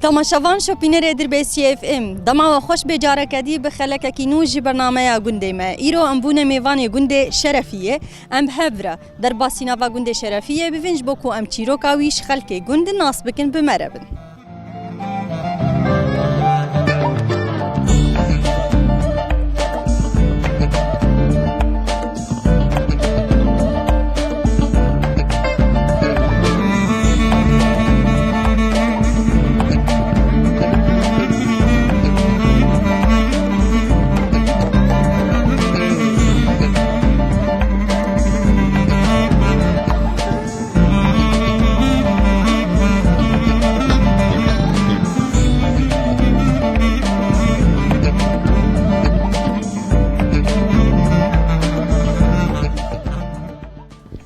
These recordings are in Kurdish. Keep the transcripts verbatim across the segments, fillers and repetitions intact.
Temaşevan şopînerê Dirbêsiyê F M, dema we xweş bê, careke dî bi xelekekî nû ji bernameya gundê me. Îro em bûne mêvanê gundê Şerefiyê. Em bi hev re derbasî nava gundê Şerefiyê bivin, ji bo ku em çîroka wî ji xelkê gund nas bikin, bi me re bin.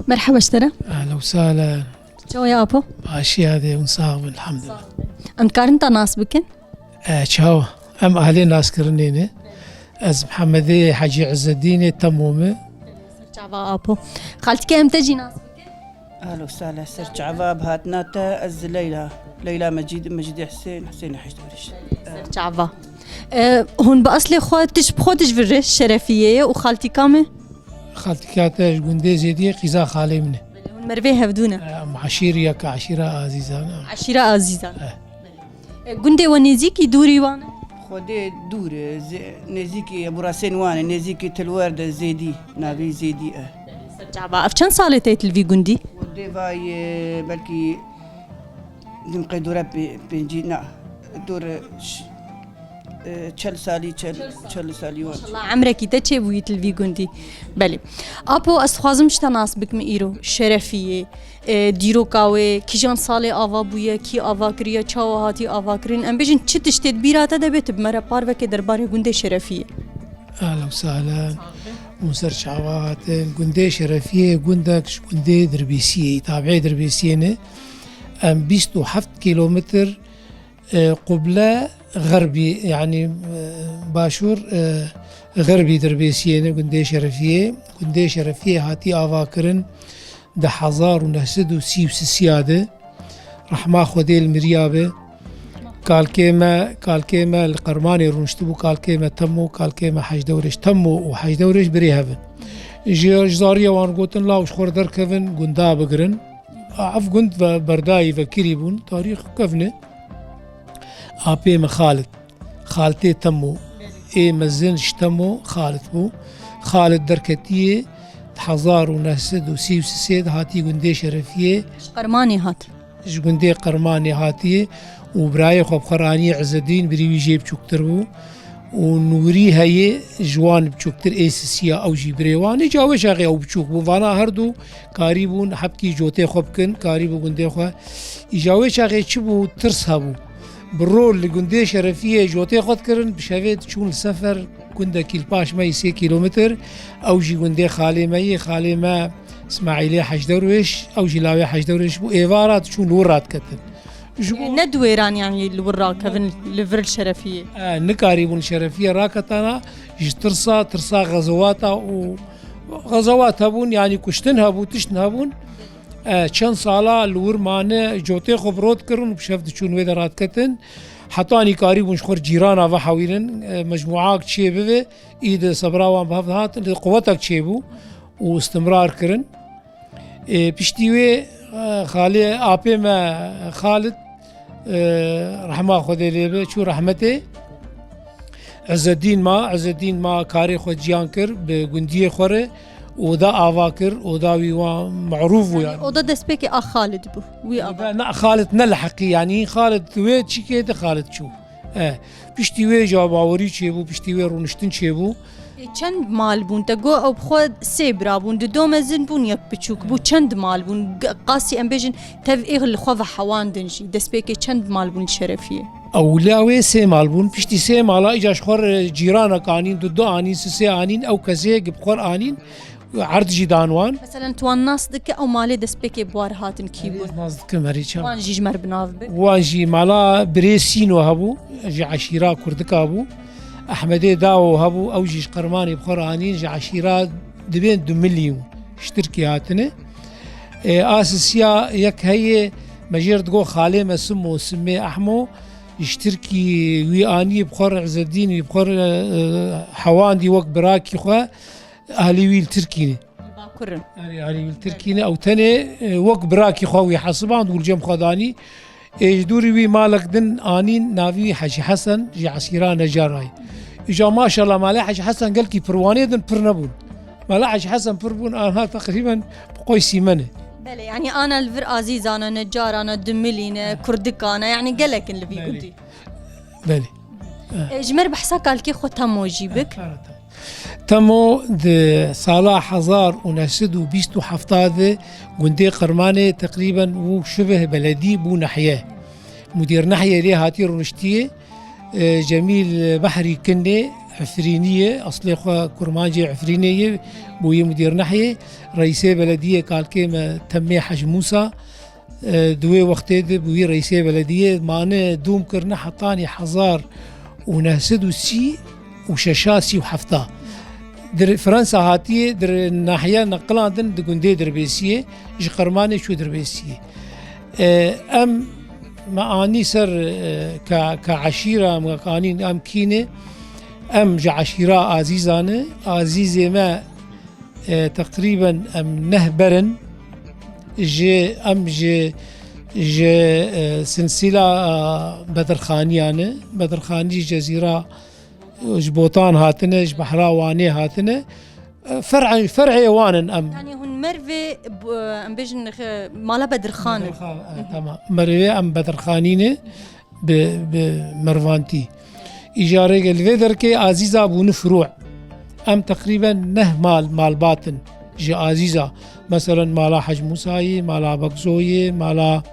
Merhaba ji te re. Ehlen we sehlen. Çawa ye apo? Başî, hadê hûn sax bin, elhamdulillah. Em dikarin te nas bikin? E, çawa? Em ahlê naskirinê ne. Ez Mihemedê Hecî Izzeddînê, Temo me. Çava apo. Xaltike em te jî nas bikin? Ehlen we sehlen, ser çava bi hatina te, ez Leyla. Leyla Mecîd, Mecîdê Hisên, Hisênê Heşt Weriş. Ser çava. E, hûn bi eslê xwe tij bi xwe tij vir re Şerefiyê ye û xaltîka me? Xaltîka te ji gundê Zêdiyê, qîza xalê min e. Belê, hûn merivê hevdû ne? E, em eşîriyeke, eşîra Azîzan e. Eşîra Azîzan. E. E, gundê we nêzîkî dûrî wan e? Xwedê dûr e, zê-, nêzîkî Eburasên wan e, nêzîkî Tilwer de Zêdî, navî Zêdî e. Ser çava. Ev çend salê te yê li vî gundî? Xwedê vay, e, belkî dim qey dûre pê-, pêncî, na, dûre ş-, e, çel salî, çel, çel salî wan. Maşallah, emrekî te çêbûyî li vî gundî. Belê. Apo, ez dixwazim ji te nas bikim îro. Şerefiyê, e, dîroka wê, kîjan salê ava bûye, kî ava kiriye, çawa hatî ava kirin? Em bêjin, çi tiştê di bîra te de bê, tu bi me re parveke derbarê gundê Şerefiyê. Ehlen we sehlen. Hûn ser çava hatin. Gundê Şerefiyê gundek ji gundê Dirbêsiyê, tabiê Dirbêsiyê ne. Em bîst û heft kîlometr e, quble xerbî, yanî, e, başûr, e, xerbî Dirbêsiyê ne, gundê Şerefiyê. Gundê Şerefiyê hatî avakirin di hezar û neh sed û sî û sisiya de. Rehma Xwedê li miriya be. Kalkê me, kalkê me li Qermanê rûniştibû, kalkê me Temo, kalkê me Hecdewrêş. Temo û Hecdewrêş birê hev in. Ji, ji zariya wan gotin, law ji xwe re derkevin, gunda bigirin. Ev gund ve berdayî vekirî bûn, tarîx kevn e. Apê me Xalid, xaltê Temo, ê mezin ji Temo Xalid bû. Xalid derketiyê di hezar û neh sed û sî û sê de hatî gundê Şerefiyê. Ji Qermanê hat. Ji gundê Qermanê hatî û birayê xwe bi xwe ranî Izzeddîn, birî wî jê biçûktir bû. Û Nûrî heye ji wan biçûktir, ê sisiya, ew jî birê wan. Îca wê çaxê ew biçûk bû. Vana her du karî bûn hebkî cotê xwe bikin, karî bû gundê xwe. Îca wê çaxê çi bû, tirs hebû. Bi rol li gundê Şerefiyê cotê xwe dikirin, bi şevê diçûn li sefer gundekî li paş me yî sê kîlometr. Ew jî gundê xalê me yê, xalê me Îsmaîlê Hecdewrêş, ew jî lawê Hecdewrêş bû. Êvara diçûn li wir radiketin. Ji bo Ne di wêran, yanî li wir rakevin, li vir li Şerefiyê. E, nikarîbûn Şerefiyê raketana, ji tirsa, tirsa xezewata û xezewat hebûn, yanî kuştin hebû, tiştin hebûn. E, çend sala li wir mane, cotê xwe bi rot kirin û bi şev diçûn wê de radiketin. Hetanî karîbûn ji xwe cîrana vehewîrin, e, mecmûak çê bibe, î di sebra wan bi hev dihat, quwetek çêbû û istimrar kirin. Ê, piştî wê, e, xalê apê me Xalid, e, rehma Xwedê lê be, çû rehmetê. Izzeddîn ma, Izzeddîn ma karê xwe ciyan kir, bi gundiyê xwe re oda ava kir, oda wî wa merûf bû yani. Oda destpêkê a Xalid bû, wî ava. Oda ne Xalid ne li heqî yani, Xalid wê çikê de Xalid çû. E, piştî wê jî bawerî çêbû, piştî wê rûniştin çêbû. Ê, çend mal bûn? Te got ew bi xwe sê bira bûn, du do mezin bûn, yek biçûk bû. Çend mal bûn? G-, qasî em bêjin tev êx li xwe ve hewandin jî. Destpêkê çend mal bûn li Şerefiyê? Ewliya wê sê mal bûn. Piştî sê mala îca ji xwe re cîranek anîn, du do anîn, sisê anîn, ew kesê bi xwe re anîn. Erd jî dan wan. Meselen, tu wan nas dike, ew malê destpêkê bi war hatin kî bûn? Ez nas dikim, herî çawa. Wan jî ji me re bi nav bi. Wan jî mala birê Sîno hebû, ji eşîra Kurdika bû. Ehmedê Dawo hebû, ew jî ji Qermanê bi xwe re anîn, ji eşîra dibên Dumilî û ji Tirkiyê hatine. Ê, a sisiya yek heye, me jê re digot xalê me Simo, Simê Ehmo. Ji Tirkî wî anî bi xwe re Îzedîn, wî bi xwe re, e, hewandî wek birakî xwe, alî wî li Tirkî ne. Bakur in. Alî, alî wî li Tirkî ne, ew tenê, e, wek birakî xwe wî hesiband û li cem xwe danî. Ê ji dûrî wî malek din anîn, navî wî Hecî Hesen, ji esîra Necarayê. Îca maşallah malê Hecî Hesen gelkî pirwanê din pir nebûn. Malê Hecî Hesen pir bûn, anha teqrîben bi qoy sîmen e. Belê, yanî ana li vir Azîzana, Necarana, Dimilîne, Kurdikana, yanî gelek in li vî Belê. Gundî. Belê. E, ji me re behsa kalkê xwe Temo jî bik. Temo di sala hezar û neh sed û bîst û heft de gundê Qirmanê teqrîben û şibih beledî bû nehiye. Mudîr nehiye lê hatiye rûniştiye. E, Cemîl Behrî Kinê Efrînî ye, eslê xwe kurmancê Efrînê ye, bûye mudîr nehiye. Reîsê belediyê kalkê me Temê Hec Mûsa, e, di wê wextê de bûye reîsê belediyê, mane dûm kirine hetanî hezar û neh sed û sî û şeş, sî û heft. Di Fransa hatiye, di nahiya neqilandin di gundê Dirbêsiyê, ji Qirmanê çû Dirbêsiyê. E, em me anî ser, e, ka, ka eşîra, me anî em kî ne, em ji eşîra Azîza ne. Azîzê me, e, teqrîben em neh ber in. Ji, em ji, ji, e, sinsîla, e, Bedirxaniya ne. Bedirxanî ji Cezîra, e, ji Botan hatine, ji Behra Wanê hatine. E, fer'ê, fer'ê wan in em. Yanî hûn Mervê, em bêjin, xe-, mala Bedirxan in. Bedirxan, e, tamam. Mervê em Bedirxanî ne. Bi, bi mervantî. Îcarê li vê derkê Azîza bûne firû. Em teqrîben neh mal, malbat in ji Azîza. Meselen, mala Hec Mûsayê, mala Bekzoyê, mala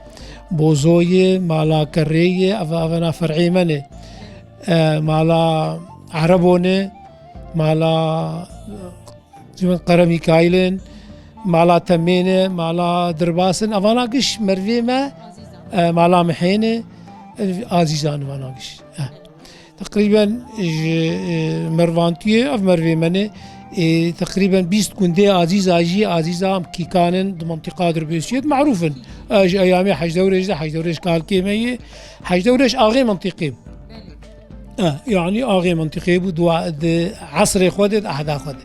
Bozoyê, mala Kerrêyê, ev, evena fer'ê me ne. E, mala Erebo ne, mala Ji min Qere Mîkaîl in, mala Temê ne, mala Dirbas in, evana giş mervê me, e, mala Mihê ne, e, Azîza in evana giş. E. Teqrîben ji, e, mervantiyê ev mervê me ne. E, teqrîben bîst gundê Azîza jî, Azîza em kîkan in, di mentiqa Dirbêsiyê de merûf in. E, ji eyamê Hecdewrêj de, Hecdewrêj kalkê me ye. Hecdewrêj axê mentiqê bû. Eh, yanî axê mentiqê bû, dua-, di esrê xwe de, di ehda xwe de.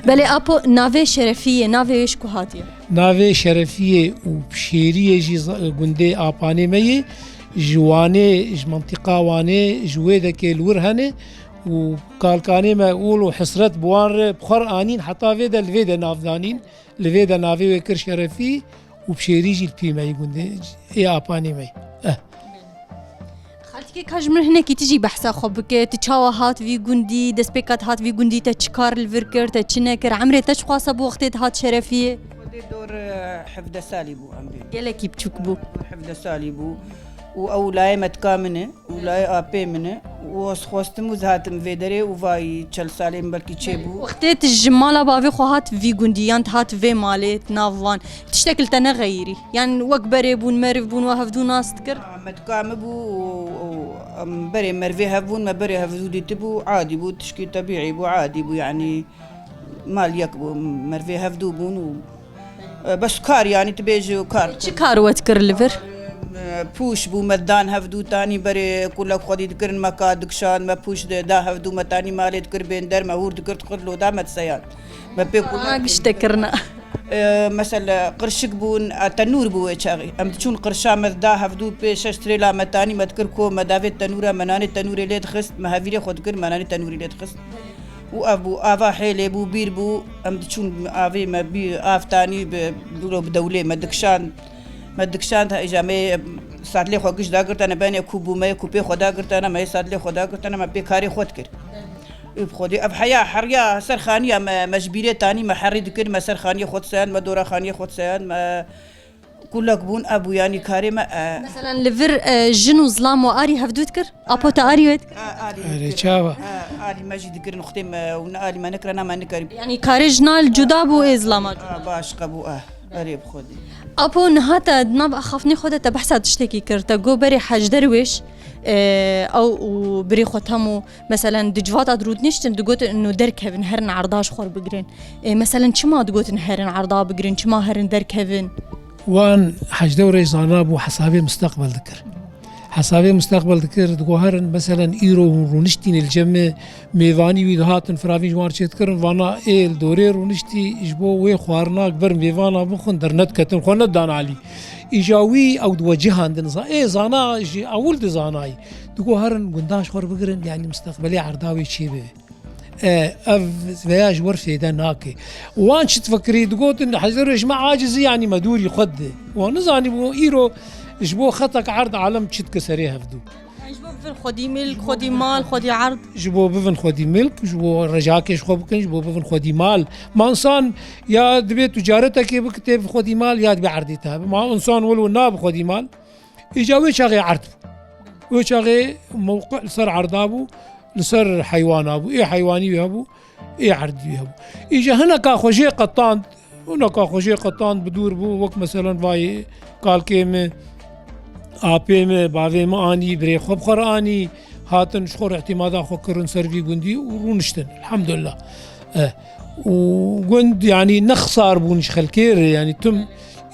Belê apo, navê Şerefiyê, navê wê ji ku hatiye? Navê Şerefiyê û Pişêriyê jî z-, gundê Apanê me yê, ji Wanê, ji mentiqa Wanê, ji wê dekê li wir hene û kalkanê me ol û hesret bi wan re bi xwe re anîn, heta vê de li vê de nav danîn, li vê de navê wê kir Şerefî û Pişêrî jî li pî me yê gundê, ê Apanê me yê. Eh. Xaltikê, ka ji min hinekî tu jî behsa xwe bike. Tu çawa hat vî gundî, destpêka te hat vî gundî, te çi kar li vir kir, te çi nekir? Emrê te çiqas e bû wextê te hat Şerefiyê? Xwedê dor, e, hevdeh salî bû emrê. Gelekî biçûk bû. Hevdeh salî bû. Û ew layê metka min e, û layê apê min e. Û ez xwestim û ez hatim vê derê û vay çel salê min belkî çêbû. Wextê tu ji mala bavê xwe hat vî gundî, yan tu hat vê malê, nav van, tiştek li te nexeyirî? Yan wek berê bûn, meriv bûn, we hevdû nas dikir? Me dika min bû, em berê mervê hev bûn, me berê hevdû dîtibû, adî bû, tişkî tebîî bû, adî bû, yanî mal yek bû, mervê hevdû bûn û, e, bes kar, yanî tu bêjî kar. Çi kar we dikir li vir? E, pûş bû, me dan hevdû tanî berê kulek xwedî dikirin, me ka dikişand, me pûş de da hevdû, me tanî malê dikir bênder, me hûr dikir, dikir loda, me diseyan. Me pê kulek. Ana giş te kirina. E, mesela qirşik bûn, e, tenûr bû wê çaxî. Em diçûn qirşa me da hevdû pê şeş trêla me tanî me dikir ko, me davê tenûra, me nanê tenûrê lê dixist, me hevîrê xwe dikir, me nanê tenûrê lê dixist. Û ev bû, ava hêlê bû, bîr bû, em diçûn avê me bî, av tanî bi, bi, bi dewlê me dikişand. Me dikişand, îja me sadlê xwe giş dagirtene, benê kû bû me, kû pê xwe dagirtene, me yê sadlê xwe dagirtene, me pê karê xwe dikir. Û bi xwedî ev heya heriya ser xaniya me, me ji bîrê tanî me herî dikir, me ser xaniyê xwe diseyan, me dora xaniyê xwe diseyan, me kulek bûn, ev bû yanî karê me, e. Meselen li vir, e, jin û zilam we arî hevdû dikir? Apo te arî wê dikir? E, arî Erê, dikir. Çawa? E, arî me jî dikirin, xutê me û ne arî me nikirana me nikarî. Yanî karê jina li cuda bû, ê zilama cuda? E, baş qebû, e. Erê bi xwedî. Apo, niha te di nav axaftinê xwe de te behsa tiştekî kir. Te got berê Hec Derwêş, e, ew û birê xwe Temo, meselen, di civata de rûdiniştin, digotin, ino derkevin, herin erda ji xwe re bigirin. E, meselen, çima digotin herin erda bigirin, çima herin derkevin? Wan Hec Derwêş zanabû hesabê misteqbel dikir. Hesabê misteqbel dikir, digo herin, meselen, îro hûn rûniştînê li cem me, mêvanî wî dihatin, firavîn ji wan çêdikirin, vana ê li dorê rûniştî, ji bo wê xwarinak ber mêvana bixwin, dernediketin, xwe nedan alî. Îja wî ew diwecihandin, za-, ê zana jî ewil dizanayî. Digo herin, gundan ji xwe re bigirin, yanî misteqbelê erda wê çê bibe. E, ev veya ji wir fêde nake. Wan çi difikirî digotin, Hezirê ji me aciz î, yanî me dûrî xwe dide. Wan nizanî bû îro ji bo xetek erd alem çi dike serê hevdû. Ji bo bivin xwedî milk, xwedî mal, xwedî erd. Ji bo bivin xwedî milk, ji bo rejake ji xwe bikin, ji bo bivin xwedî mal. Ma însan ya divê ticaretekê bikitê bi xwedî mal ya divê erdê te hebe. Ma însan wilo nabi xwedî mal. Îca wê çaxê erd bû. Wê çaxê mewqi li ser erda bû, li ser heywana bû. Ê heywanî wê hebû, ê erdî wê hebû. Îca hineka xwe jê qetand, hineka xwe jê qetand bi dûr bû, wek meselen vayê kalkê me, apê me, bavê me anî, birê xwe bi xwe re anî, hatin ji xwe re îtîmada xwe kirin ser vî gundî û rûniştin. Elhamdulillah. Eh, û gund, yanî, ne xisar bûn ji xelkê re, yanî, tim.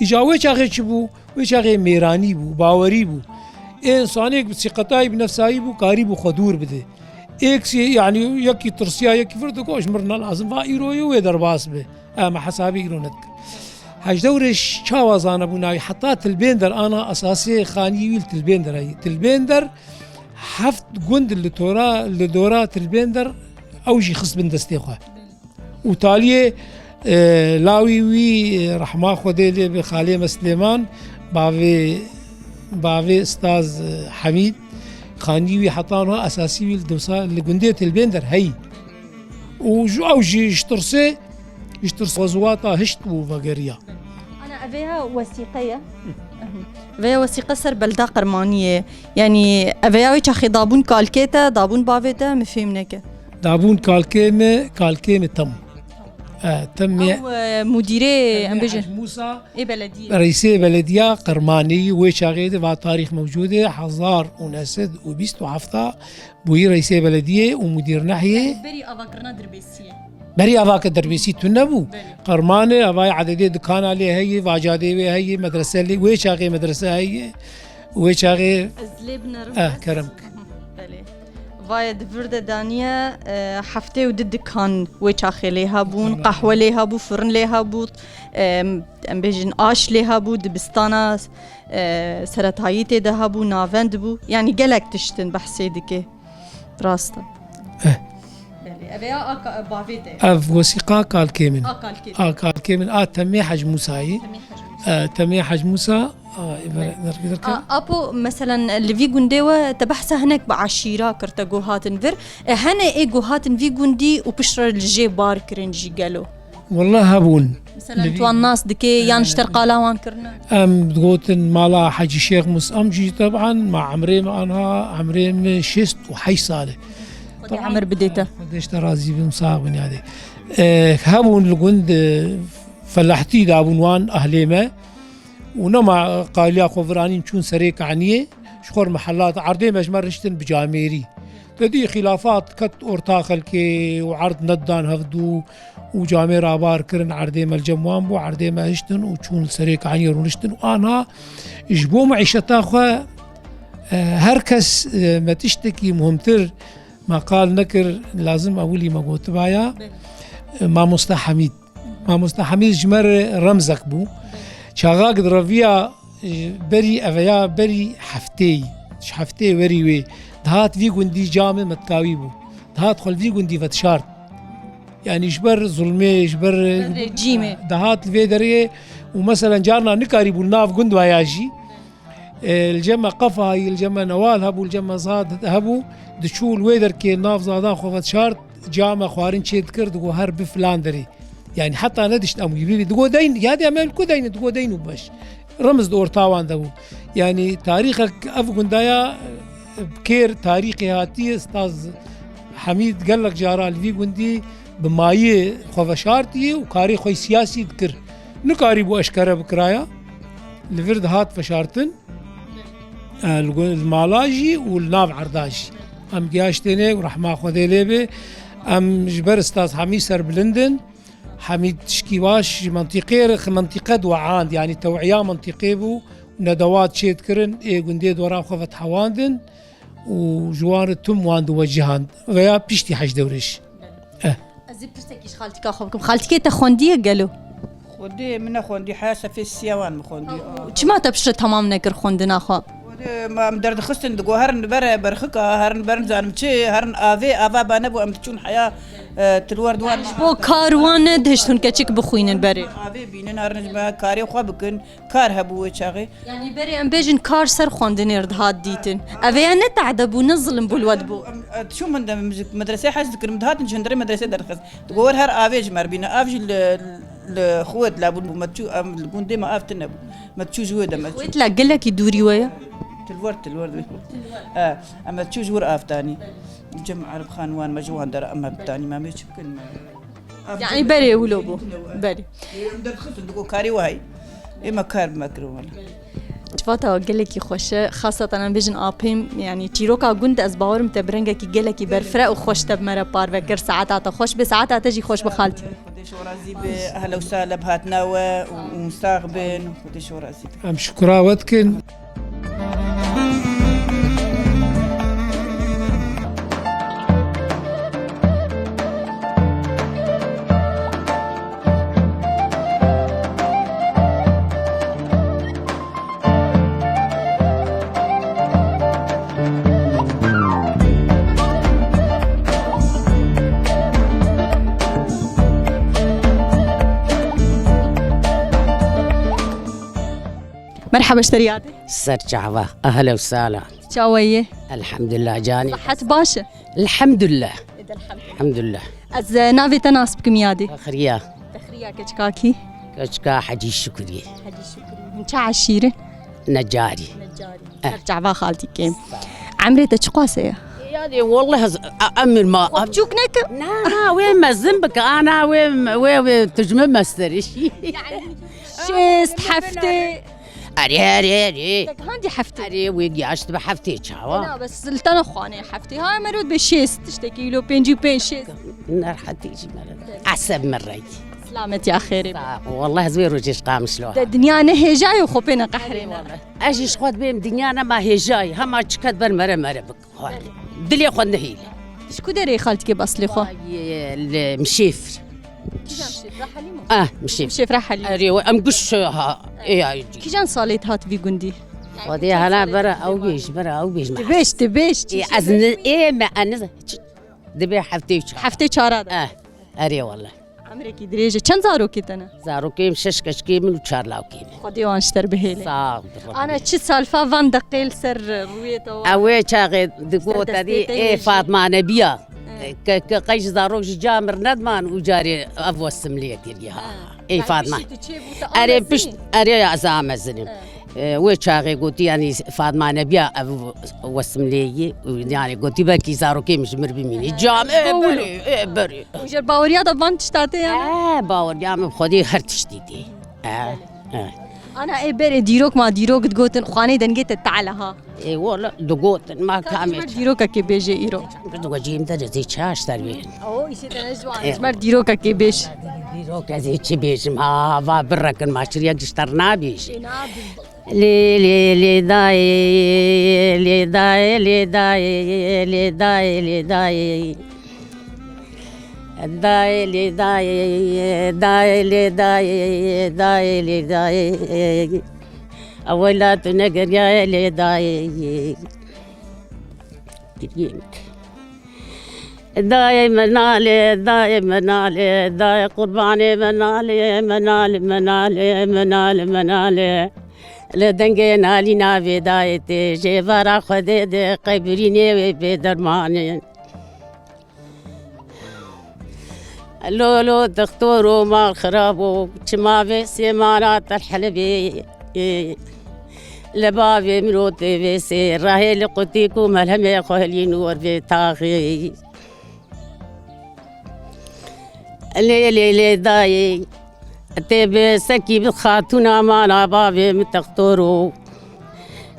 Îca wê çaxê çi bû? Wê çaxê mêranî bû, bawerî bû. Ê însanêk bi sîqetayî, bi nefsayî bû, karîbû xwe dûr bide. Êk sî, yanî yekî tirsiya, yekî vir digot, ji mir ne lazim, va îro ye wê derbas be. Em hesabê îro nedikin. Hejdewrêj çawa zanebû navî? Heta Tilbênder ana esasê xaniyê wî li Tilbênder heye. Tilbênder heft gund li tora, li dora Tilbênder ew jî xist bin destê xwe. Û taliyê, e, lawî wî, e, rehma Xwedê lê bi xalê me Silêman, bavê, bavê Staz, e, Hemîd, xanî wî heta niha esasî wî li Dewsa, li gundê Tilbênder heyî. Û ji ew jî ji tirsê, ji tirsê ziwata hişt û vegeriya. Ana, ev ya wesîqe ye. Vê ya wesîqe ser belda Qermaniyê. Yanî, ev ya wê çaxê dabûn kalkê te, dabûn bavê te, min fêm neke. Dabûn kalkê me, kalkê me tem. E, tem me. Ew, e, mudîrê, em bêjin. Hec Musa, ê belediyê. Reîsê belediya Qermaniyê wê çaxê de va tarîx mewcûd e, hezar û neh sed û bîst û heft bûyî reîsê belediyê û mudîr nehiyê. Berî avakirina Dirbêsiyê. Berî avake Dirbêsî tune bû. Belê. Qermanê, avayê ededê dikana lê heye, vacadê wê heye, medrese lê, wê çaxê medrese heye, wê çaxê. Ez lê binerim. Eh, kerem. Belê. Vayê di vir de daniye, e, heftê û du dikan wê çaxê lê hebûn, qehwe lê hebû, firin lê hebû, e, em bêjin aş lê hebû, dibistana, e, seretayî tê de hebû, navend bû. Yanî gelek tiştin behsê dike. Rast e. Eh. Belê. Ev ya a ka-, bavê te. Ev wesîqa kalkê min. A kalkê. A kalkê min, a temê Hec Musayî. Temê Hec Musa. Eh, temê Hec Musa. A, ê, ver-, ver-, ver-, A, apo, meselen, li vî gundê we te behsa hinek bi eşîra kir, te got hatin vir. E, hene ê got hatin vî gundî û piştre li jê bar kirin jî gelo? Wallah hebûn. Meselen, tu wan nas dikê, yan ji ter qala wan kirine? Em digotin mala Hecî Şêx Mus-, em jî teban, ma emrê me anha, emrê me şêst û heşt sal e. Xwedê emir bidê te. Xwedê ji te razî bin, sax bin yadê. E, hebûn li gund, e, felahtî dabûn wan ehlê me. Û nema qaliya xwe viranîn çûn serê Kaniyê, ji xwe re mehela de erdê me ji me riştin bi camêrî. Te dî xîlafat ket orta xelkê û erd nedidan hevdû û camêr abar kirin, erdê me li cem wan bû, erdê me hiştin û çûn li serê Kaniyê rûniştin û anha ji bo meîşeta xwe, e, her kes, e, me tiştekî muhimtir me qal nekir, lazim ewilî me gotibaya, Belê. e, Mamoste Hemîd. Mamoste Hemîd ji me re remzek bû. Çaxak direviya, e, berî eveya berî hefteyî, ji hefteyê werî wê dihat vî gundî camê metkawî bû. Dihat xwe li vî gundî vedişart. Yanî ji ber zulmê, ji ber, Ber rejîmê. Dihat li vê derê û meselen carna nikarîbû li nav gund waya jî. E, li cem me qefa yî, li cem me newal hebû, li cem me zad hebû, diçû li wê derkê nav zadan xwe vedişart, came xwarin çê dikir, digo her bi filan derê. Yanî heta nedişt em wî bibî. Digo deyn, ya dê em li ku deyn, digo deyn û beş. Rimiz di orta wan de bû. Yanî tarîxek ev gundaya, e, bi kêr tarîxê hatiye, Staz Hemîd gelek cara li vî gundî bi mayî xwe veşartiye û karê xwe siyasî dikir. Nikarîbû eşkere bikiraya. Li vir dihat veşartin. E, li gu-, li mala jî û li nav erda jî. Em giyaştêne û rehma Xwedê lê be. Em ji ber Staz Hemî serbilind in. Hemî tişkî baş ji mentîqê re, mentîqe diweand, yanî tewiya mentîqê bû Nedewat çêdikirin, ê gundê dora xwe vetihewandin û ji wan re tim wan diwecihand veya piştî hej dewrêş. Eh. Ez ê pirsekî ji xaltîka xwe bikim. Xaltîkê te xwendiye gelo? Xwendê min nexwendî, heya sefê siya wan min xwendî. Çima te piştre temam nekir xwendina xwe? Xwedê ma em derdixistin, digo herin bere berxika, herin ber nizanim çi, herin avê, ava ba nebû, em diçûn heya, e, tilwer diwan. Ji bo kar wan nedihiştin keçik bixwînin berê. Avê bînin, herin ji me karê xwe bikin. Kar hebû wê çaxê. Yanî berê em bêjin kar ser xwendinê re dihat dîtin. Ev ya ne tehde bû, ne zilim bû li we dibû. Em, e, çûm min de müzik medresê hez dikirim, dihatin ji hundirê medresê derxist. Digo wer her avê ji me re bîne. Av jî li, li Xwêt la bûn bû. Me çû, em li gundê me av tine bû. Me çû ji wê de me çû. Xwêt la gelekî dûrî we ye? Tilwer, tilwer. E, em me çû ji wir av danî. Cem Ereb Xan wan me ji wan dera em me bitanî, me mê çi bikin me. Yanî berê wilo bû. Berê. Em derxistin, digo karê we heye. Ê me kar bi me kirin wele. Civata gelekî xweş e. Xaseten em bêjin apêm, yanî çîroka gund, ez bawerim te bi rengekî gelekî berfireh û xweş te bi me re parve kir. Saeta te xweş be, saeta te jî xweş be xaltî. Xwedê ji we razî be, ehla û sahla bi hatina we û, û sax bin. Xwedê ji we razî be. Em şukura we dikin. Merhaba ji te re yadê. Ser çava, ehla û sahla. Çawa yê? Elhamdulillah canî. Sihet baş e? Elhamdulillah. Elhamdulillah. Ez, e, navê te nas bikim yadê. Fexriya. Fexriya keçika kî? Keçika Hecî Şukrî. Hecî Şukrî. Hûn çi eşîr in? Necarî. Necarî. Eh. Ser çava xaltî kêm. Sağ ol. Emrê te çiqas e? Yadê, wallah ez, e, emir ma. Xwe biçûk neke? Na, na, wê mezin bike, ana wê, wê, wê tu ji min mestir î. Yanî şêst, heftê. Erê, erê, erê. Te gihandî heftê? Erê, wê giyaşt bi heftê çawa? Na, bes li te nexwanê heftê. Ha, merot be şêst, tiştekî îlo pêncî û pênc, şêst. Nerhetî jî mere. Eseb min rey. Silametiya xêrê. Sağ ol. Wallah ez wê rojê ji Qamişlo. Te dinya ne hêja ye, xwe pê ne qehrê ne. Ez jî ji xwe dibêm dinya nema hêja ye. Hema çiket ber mere mere bik. Xwe. Dilê xwe nehêle. Ji ku derê xaltîkê bi eslê xwe? Vay, li Mişêfir. Kîjan Mişêfir? Helîm o? Ah, Mişêfir. Mişêfir Helîm. Erê, em guş ha, ê ya. Kîjan salê dihat vî gundî? Xwedê hela bera ew bêj, bera ew bêj. Tu bêj, tu bêj. Ê, ez ne, ê me, ez ne, ç-, dibe heftê û çar. Heftê çara de. Eh, erê wallah. Emrekî dirêj e. Çend zarokê te ne? Zarokê min şeş keçikê min û çar lawkê min. Xwedê wan ji te re bihêle. Sağ ol. Ana çi salfa van deqê li ser rûyê te wa? Ew ê çaxê digot, ser destê te ê, yê jî. Fatma Nebiya. He. Ke, ke qey ji zarok ji ca mir nediman û carê ev wesim lê kiriye ha. Ha. Ê Fatma. Piştî tu çêbû te amezî? Erê pişt, erê ya ez amezinim. He. E, wê çaxê gotî, yanî Fatma Nebiya ev wesim lê yî û yanî gotî belkî zarokê min ji mir bimînî. He. Cam, e, berê, e, berê. Û ji baweriya de van tişta tê ya? E, baweriya min xwedî her tiştî tê. E, e. Ana ê berê dîrok ma dîrok digotin, xwanê dengê te te'le ha. Ê, wala digotin, ma kamê. Ji mer dîrokekê bêjê îro. Kir digo cîm de zê çaş dervê. O, îşê te ne ji wan, ji mer dîrokekê bêj. Dîrok ez ê çi bêjim, ha, va birrekin, ma çiriyek ji te re nabêjim. Ê, nabêjim. Lê, lê, lê dayê, lê dayê, lê dayê, lê dayê, lê dayê. Dayê lê dayê, dayê lê dayê, dayê lê dayê. Ewela tu negeriyaye lê dayê. Giriyê min. Dayê menalê, dayê menalê, dayê qurbanê menalê, menalê, menalê, menalê, menalê. Li dengê nalîna vê dayê tê, jê vara Xwedê de qey birînê wê bê dermanê. Lolo dixtor û mal xirab û çima vê sê mala te helibê. Li bavê min û tê vê sê rahê li qutî ku melhemê xwe hilîn û wer vê taxê. Lê lê lê dayê. Tê bê sekî bi xatûna mala bavê min textor û,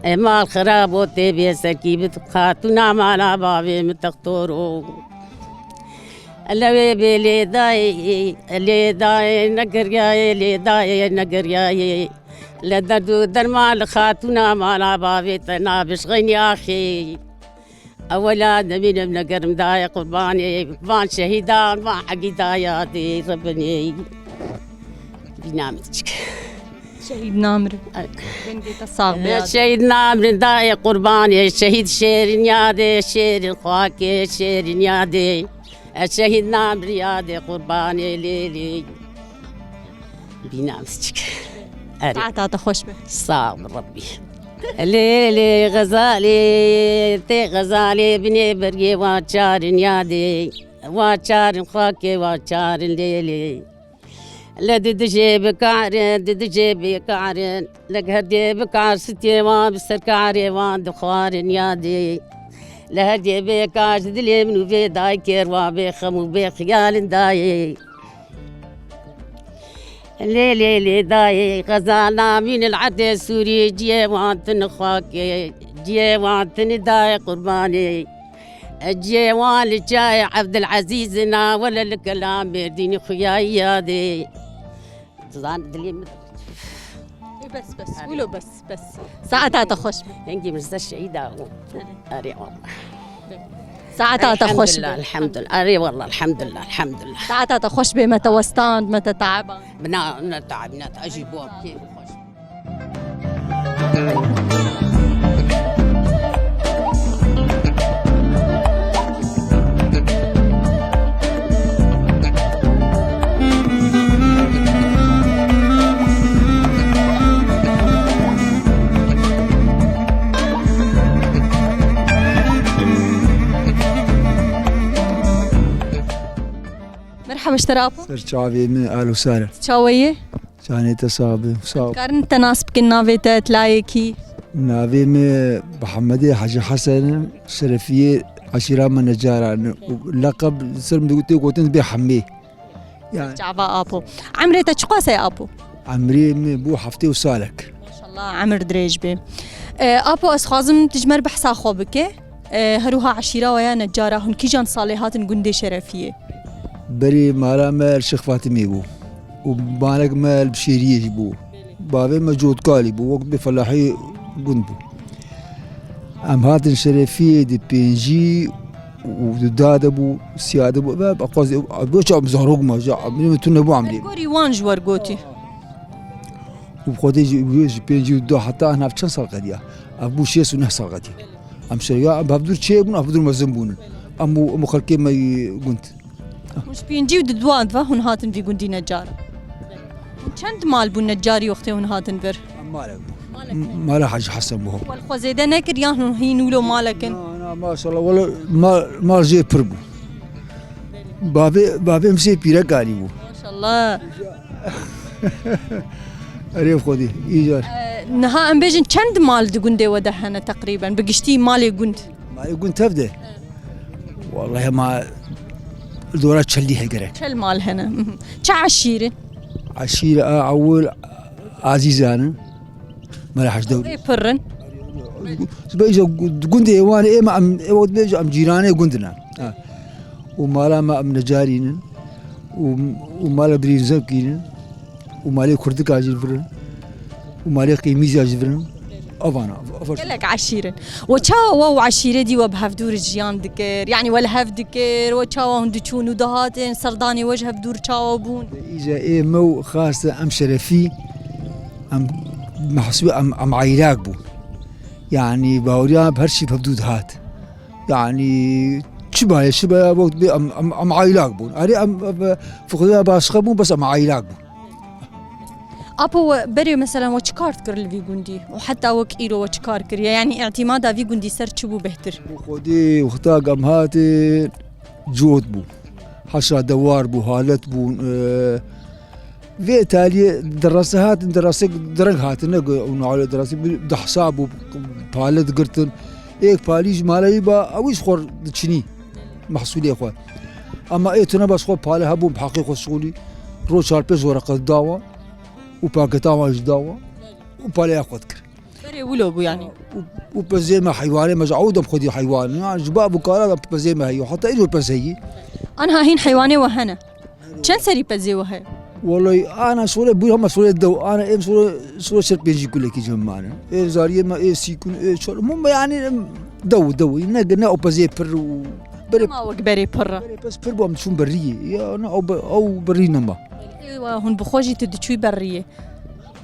e, mal xirab o, tê bê sekî bi xatûna mala bavê min textor û. Lewê bê lê dayê, lê dayê negiriyayê, lê dayê negiriyayê. Li derd û derman li xatûna mala bavê te nabişxeynî axê. Ewela demînim negerim dayê qurbanê van şehîdan, van hebî dayadê Rebinê. Bînamê çik. Şehîd namrin. Ay. Dengê te sax be. Şehîd namrin dayê qurbanê, şehîd şêrin yadê, şêrin xakê, şêrin yadê. Ez şehîd namrin yadê qurbanê lê lê. Bînamê çik. Erê. Saeta te xweş be. Sağ ol Rabbi. Lê lê xezalê, tê xezalê binê bergê wa çarin yadê. Wa çarin xakê, wa çarin lê lê. Li di dijê bikarin, di dijê bikarin. Li her dê bikar sitê wan bi ser karê wan dixwarin yadê. Li her dê bikar ji dilê min û vê dayikê rwa bê xem û bê xiyalin dayê. Lê lê lê dayê xezana mîn li erdê Sûrî ciyê wan tin xakê, ciyê wan tin dayê qurbanê. Ciyê wan li çayê Evdilezîz na wele li kelam Mêrdînî xuyayî yadê. Zan dilê min. Bes bes, wilo bes bes. Saeta te xweş be. Hingî Mirze şehîda bû. Erê wallah. Saeta te xweş be. Elhamdulillah, elhamdulillah. Erê wallah, elhamdulillah, elhamdulillah. Saeta te xweş be, me te westand, me te teeban. Bina, ne teeb, ne teeb, jî bo kêf xweş. Merhaba ji te re apo. Ser çavê min, alo sare. Çawa yî? Canê te sax be, sağ ol. Karin te nas bikin, navê te, tilayê kî? Navê min Mihemedê Hecî Hesen im, Şerefiyê eşîra me Necaran e. Û leqeb ser min tê gotin bê Hemê. Yani. Çava apo. Emrê te çiqas e apo? Emrê min bû heftê û salek. Maşallah, emir dirêj be. E, apo, ez xwazim tu ji me re behsa xwe bike. E, her wiha eşîra we ya Necara, hûn kîjan salê hatin gundê Şerefiyê? Berê mala me li Şêx Fatimê bû û malek me li Bişêriyê jî bû. Bavê me cotkalî bû, wek bê felahî gund bû. Em hatin Şerefiyê di pêncî û du da de bû, siya de bû, ve xwazê, goça em zarok ma, ja, em tune bû em lê. Gorî wan ji wer gotî. Û Xwedê ji, ji pêncî û du heta nav çend sal qediya? Ev bû şêst û neh sal qediya. Em şeriya, em hevdûr çê bûn, hevdûr mezin bûn. Em û, em û xelkê me yî gund. Hûn ji pêncî û du de ve hûn hatin vî gundî Necar. Hûn çend mal bûn Necarî wextê hûn hatin vir? Em malek bû. Malek ne? Mala Hacî Hesen bû. Wel xwe zêde nekir yan hûn hîn wilo malek in? Na, na, maşallah, wele mal, mal jê pir bû. Bavê, bavê min sê pîrek alî bû. Maşallah. Erê Xwedê, îcar. Ee, niha em bêjin çend mal di gundê we de hene teqrîben? Bi giştî malê gund. Malê gund tev de? He. Wallahî ma dora çelî he gerek. Çel mal hene. Mhm. Çi eşîr in? Eşîr a ewil Azîzan in. Mala Hecdewrî. Ê pir in. Ji ber îja gundê wan ê me em, ê wext bêje em cîranê gund ne. Ha. Û mala me em Necarî nin. Û, û mala Birîn Zevkî nin. Û malê Kurdika jî vir in. Û malê Qîmîza jî vir in. Evana, ev, ev. Gelek eşîr in. We çawa we û eşîrê dî we bi hevdûr jiyan dikir? Yanî we li hev dikir, we çawa hûn diçûn û dihatin, serdanê we ji hevdûr çawa bûn? Îja ê me û xaste em Şerefî, em mehsûb em, em aîlak bûn. Yanî baweriya her şî bi hevdû dihat. Yanî çi baye, çi baye, wext bê em, em, em aîlak bûn. Erê em, em, fiqriya başqa bûn, bes em aîlak bûn. Apo we berê mesela we çi kar dikir li vî gundî? Û heta wek îro we çi kar kiriye? Yanî îtîmada vî gundî ser çi bû bêhtir? Xwedê wexta em hatin cot bû. Heşa dewar bû, halet bûn. E, vê taliyê derese hatin, derese dereng hatine, û nalê derese bi dehsa bû, pale digirtin. Êk palî ji maleyî ba, ew jî xwe diçinî. Mehsûlê xwe. Ema ê tune baş xwe pale hebûn, bi heqê xwe şixulî. Roj çar pênc wereqe da wan û paketa wan jî da wan û paleya xwe dikir. Berê wilo bû yanî. Û, û pezê me heywanê me ji ew dem xwedî heywan. Ya ji bav û kala de pezê me heyî. Heta îro pez heyî. Anha hîn heywanê we hene? Çend serî pezê we heye? Wallahî, ana şole bû, hema şole dew, ana em şole, şole ser pêncî kulekî cem mane. Ê zariyê me, ê sîkun, ê çor, mum yani em dew, dew, ne, ne opezê pir û berê. Nema wek berê pir re. Berê pes pir bû, em çûn beriyê. Ya, ne, ew be-, ew berî nema. Ê, wa hûn bi xwe jî tu diçûy beriyê.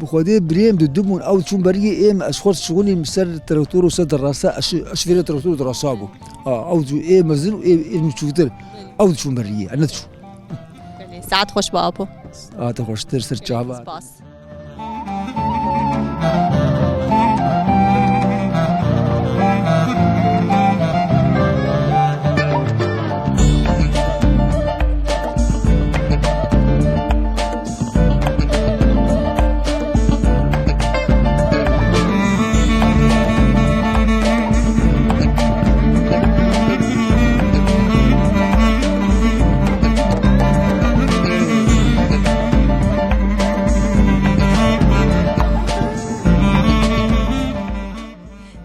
Bi xwedê birêm di dibûn, ew çûn beriyê êm, ez xwe şixulîm ser traktor û ser dirasa, ez, ez vêre traktor dirasa bû. A, ew çû ê mezin û ê, ê çûtir. Ew çûn beriyê, ez neçû. Belê, saet xweş be apo. Saete xweştir, ser çava. Spas.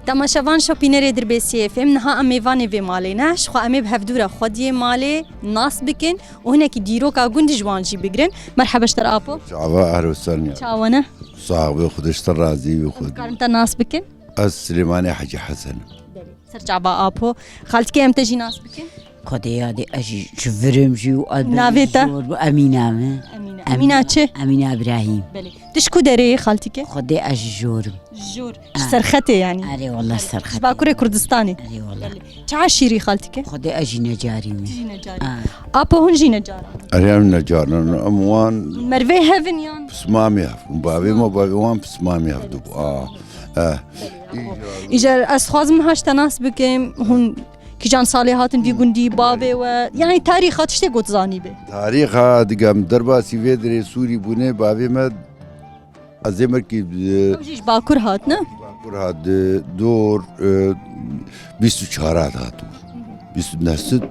Temaşevan şopînerê Dirbêsiyê F M, niha em mêvanê vê malê ne. Ji xwe em ê bi hevdû re xwediyê malê nas bikin û hinekî dîroka gund ji wan jî bigirin. Merheba ji te re apo. Çava, ehlo saniya. Çawa ne? Sax be, Xwedê ji te razî be, Xwedê. Dikarim te nas bikin? Ez Silêmanê Hecî Hesen im. Belê. Ser çava apo. Xaltikê em te jî nas bikin? Xwedê yadê ez jî ji vir im jî û ez Navê te? Zor bû, Emîne me. Emîne. Em-, Emîna çi? Emîne Îbrahîm. Belê. Tu ji ku derê yî xaltike? Xwedê ez ji jor im. Ji jor. Ah. Ji Serxetê yanî? Erê wala Serxetê. Ji Bakurê Kurdistanê? Erê wala. Belê. Çi eşîrî xaltike? Xwedê ez jî necarî me. Tu jî necarî. Ah. Apo hûn jî necaran? Erê em necaran. Em wan Mervê hev in yan? Pismamê hev. Bavê me, bavê wan pismamê hev dibû. Ah. Eh. Îcar ez xwazim niha ji te nas bikim. Hûn kîjan salê hatin vî gundî, bavê we? Yanî tarîxa tiştê got zanî be. Tarîxa digem derbasî vê dirê Sûrî bûne, bavê me ez ê merkî, e, Ew jî ji Bakur hat, ne? Bakur hat, e, dor, e, bîst û çar hat hatibû. Bîst û nesit,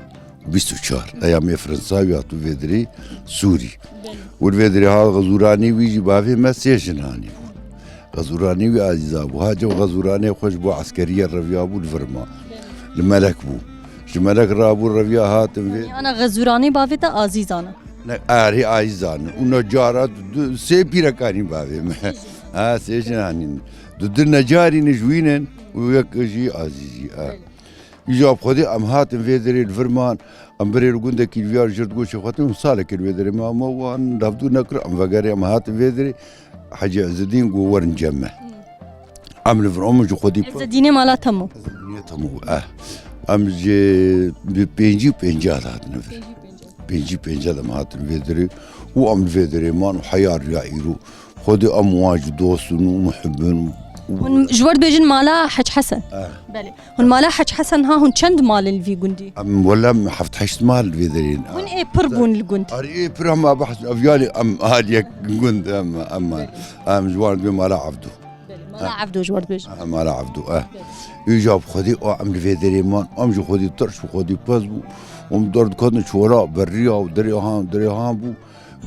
bîst û çar. Eya me Fransa wî hatû vê dirê Sûrî. Belê. Û vê dirê ha xezûranê wî jî bavê me sê jin hanî bû. Xezûranê wî Azîza bû. Ha cem xezûranê xwe ji bo eskeriyê reviya bû li vir ma. Li Melek bû. Ji Melek rabû reviya hatin vê. Ana xezûranê bavê te Azîza ne? Ne, erê Azîza ne. Û necara du, du, sê pîrekanî bavê me. Ha, sê jin hanî. Du, du necarî ne ji wî ne û yek jî Azîzî. Ha. Îja bi xwedê em hatin vê derê li vir man, em birê li gundekî li viyar jir digoşê xwe, em salekê li vê derê me, me wan revdû nekir, em vegerê, em hatin vê derê, Hecî Ezidîn got werin cem me. Em li vir, em ji xwedî Ezidînê mala te mo? Ezidînê te mo, eh. Em ji bi pêncî û pêncî hatine vir. Pêncî pêncî. Pêncî pêncî de em hatin vê derê û em li vê derê man û heya riya îro. Xwedê em wan jî dost in û muhib in û Hûn ji we dibêjin mala Hec Hesen? Eh. Belê. Hûn mala Hec Hesen ha, hûn çend mal in li vî gundî? Em wele em heft heşt mal li vê derê ne. Hûn ê pir bûn li gund? Arê ê pir hema behs ev yalê em aliyek gund em, em, em ji wan dibê mala Evdo. Belê. Mala Evdo ji we dibêjin. Ha, mala Evdo, eh. Belê. Îja bi xwedî o em li vê derê man, em ji xwedî tirş û xwedî pez bû. Em derdiketin çora, beriya û derê han, derê han bû.